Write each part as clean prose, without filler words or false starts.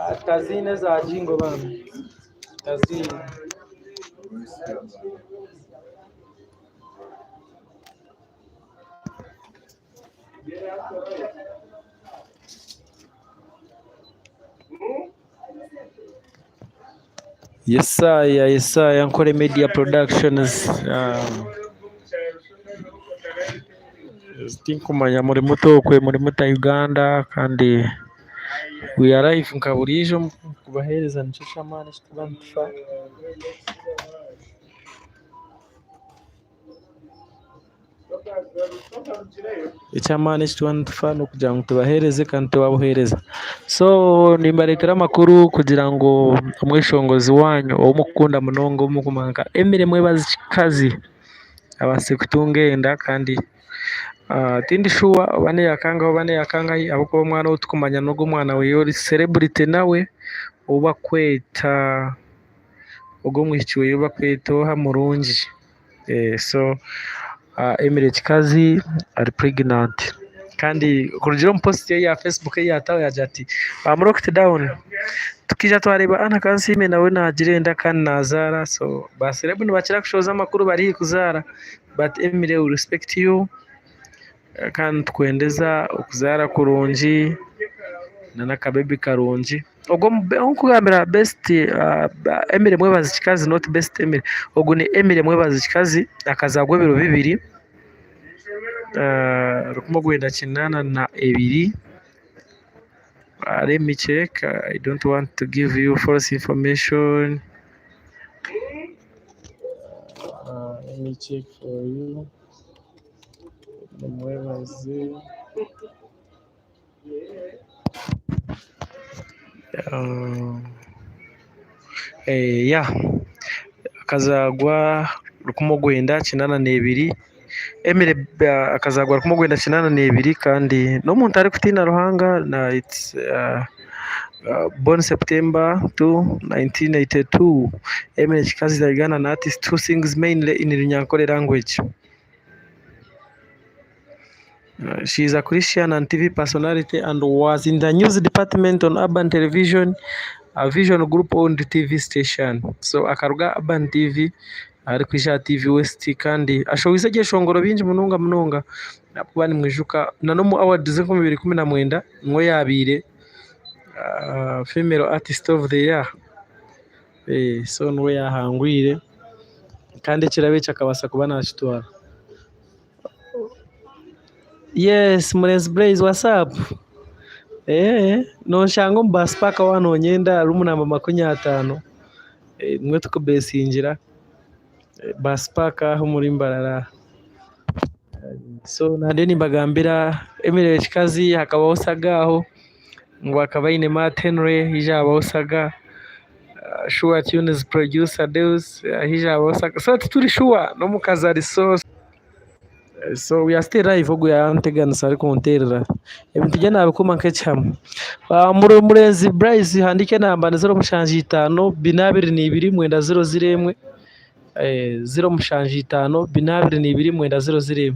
Tutaziine eza jingo bambi tutaziine. Yesaya Yesaya Nkore Media Productions tinkumanya muri muta okwe muri muta Uganda kandi we are live nka buriijo kubaheereza nikyo ky'amaani eki tuba nitufa. Eky'amaani eki tuba nitufa n'okugira ngu tubaheereze kandi tubabuheereza. So nimbareetera amakuru kugira ngu omweshongozi waanyu ou murikukunda munonga ou murikumanya nka Emily Mwebazi Kikazi abaasize kutunga enda kandi tindi shuwa oba n'eya kangahi oba n'eya kangahi ahabw'okuba omwana ou turikumanya n'ogu omwana we ori sereburite nawe ou barikweta ogu omwishiki we ou barikweta oha Murungi. So Emily Kikazi ari pregnant kandi kurugiirira omu post ye ya Facebook ei yaataho yaagira ati am locked down tukaija twareeba Anna Kansiime nawe naagira enda kandi naazaara so ba celeb nibakira kushohoza amakuru bari haihi kuzaara but Emily we respect you kandi nitukwendeza okuzaara kurungi n'akabebi karungi. Ogwo ou ndikugambira best Emily Mwebazi Kikazi not best Emily, ogu ni Emily Mwebazi Kikazi akazaarwa ebiro bibiri 1982 let me check I don't want to give you false information let me check for you Emily Mwebazi. Akazaarwa 1982, Emily akazaarwa 1982 kandi n'omuntu arikutiina Ruhanga born September 2, 1982. Emily Kikazi is a Ugandan artist who sings mainly in Runyankore language. She is a Christian and TV personality and was in the news department on Urban Television, a Vision Group owned TV station. So akaruga Urban TV arikwija aha TV West kandi ashohoize ebyeshongoro bingi munonga munonga ahabw'okuba nimwijuka na n'omu awards z'enkumi ibiri ikumi na mwenda niwe yaabaire female artist of the year. So niwe yaahangwire kandi ekirabo eki akabaasa kuba naakitwara. Yes Murenzi Blaze what's up? Eeh nonshanga omu bus park waaba nonyenda room namba 50 nimwo turikubesingira bus park aho omuri Mbarara. So nanye nimbagambira Emily Kikazi hakabaho saga aho ngu akaba aine Matt Henry haija habaho saga. Sure Tunes producer Deus haija habaho saga. So tituri sure n'omukazi ari so So we are still live ogu yanteganisa arikunterera ebintu bye nabikuuma nk'ekihama. Murenzi Bryce handiika enamba ni 075 422 901 075 422 901.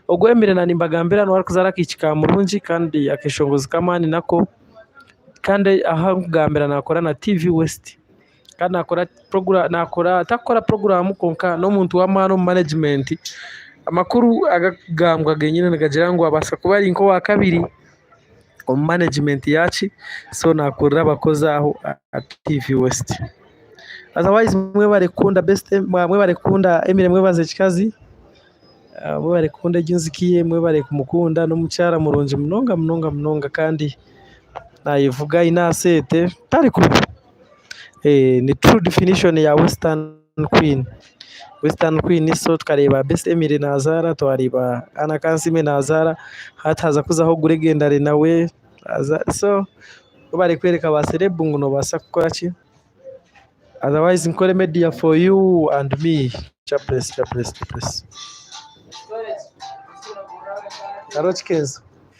Ogu Emily na nimbagambira niwe arikuzaara akaishiki ka Murungi kandi akeshongozi k'amaani nako kandi ahu arikugambira nakora na TV West. Kandi nakora program nakora takukora puroguraamu kwonka n'omuntu w'amaani omu management. Amakuru agakugambwa genyine nigagira ngu abaasa kuba ari nk'owakabiri omu management yaaki, so nakurira abakozi aho aha TV West. Otherwise mwebare kukunda best mwebare kukunda Emily Mwebaze Kikazi, mwebare kukunda egi nziki ye, mwebare kumukunda n'omukyara murungi munonga munonga munonga kandi nayevuga aine aha sente tari kubi. Ni true definition ya western queen. Western queen so tukareeba Best Emily nazaara, twareeba Anna Kansiime nazaara, hati haza kuzaho Legendary nawe so barikworeka ba celeb ngu nobaasa kukora ki otherwise nkore media for you and me. Jah bless, Jah bless, Jah bless. Hariho Kikeezo.